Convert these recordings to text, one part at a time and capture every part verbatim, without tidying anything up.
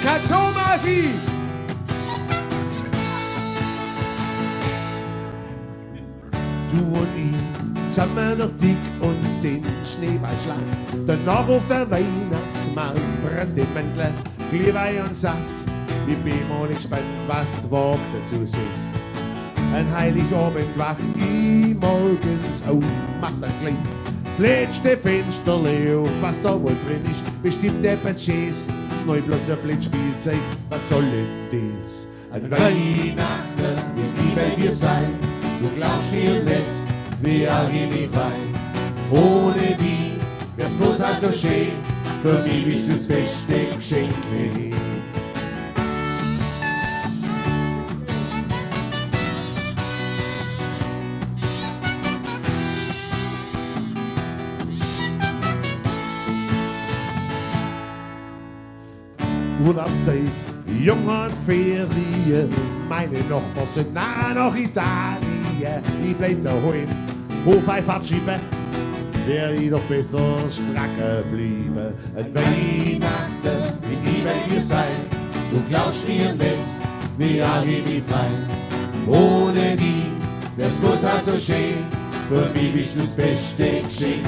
Katz Homasi! Du un ich, zesammen derch dick un dinn, Schneeballschlacht. Danoch uff de Weihnachtsmaat, Brettmäntel, Glühwein un Saft. Ich bin mol gspannt, was de Wag dezu sacht. An Heiligabend wach ich morgens uff, mach dann gleich 's letschte Fenschterl uff, was do wohl drin is, bestimmt ebbes Schänes, nor bloß e blöd Spielzeug, was soll dann des? An Weihnachte will ich bei dir sein, du glaubst mir net, wie arg ich mich frei. Ohne dich wär's bloß halb so schön, für mich bist du 's beste Geschenk. Urlaubszeit, Jung un Ferien, meine Nachbarn sind nah nach Italien. Ich bleib daheim, Hochwallfahrtschippe, wär ich doch besser strack geblieben. An Weihnachte will ich bei dir sein, du glaubst mir net, wie arg ich mich frei. Ohne dich wär's bloß halb so schön, für mich bist du 's beste Geschenk.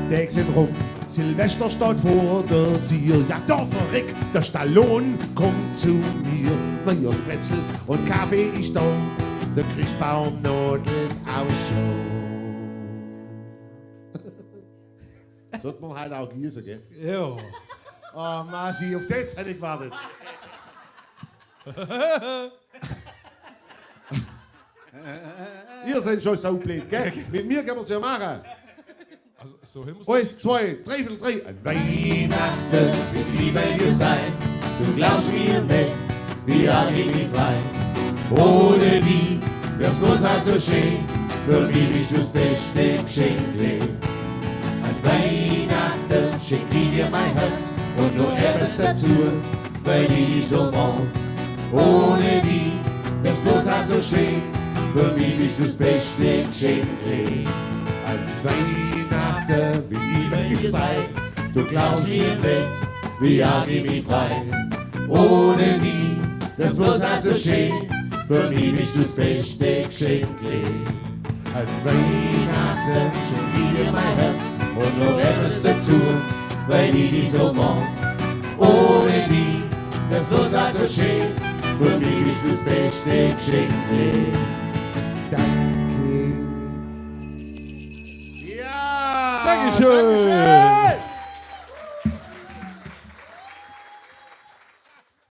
Däg sin rum, Silvester steht vor der Tür. Ja, do verreckt, de Stallone kommt zu mir. Neujahrsbrezel un Kaffee is do, de Christbaum nadelt aus schon. Sollt mer halt aa gieße, gell? Ja. Oh, Masi, uff des hätt ich gewartet. Ihr seid schon saublöd, gell? Mit mir kann mer's ja machen. Also, so hin muss Eins, zwei, drei, vier, drei. An Weihnachte will ich bei dir sein, du glaubst mir net, wie arg ich mich frei. Ohne dich wär's bloß halb so schön, für mich bist du 's beste Geschenk. An Weihnachte schenk ich dir mein Herz un noch ebbes dazu, weil ich dich so mag. Ohne dich wär's bloß halb so schön, für mich bist du 's beste Geschenk. An Weihnachte will ich bei dir sein, du glaubst mir net, wie arg ich mich frei. Ohne dich wär's bloß halb so schön, für mich bist du 's beste Geschenk. An Weihnachte schenk ich dir mein Herz un noch ebbes dazu, weil ich dich so mag. Ohne dich wär's bloß halb so schön, für mich bist du 's beste Geschenk. Danke. Ja! Dankeschön. Dankeschön.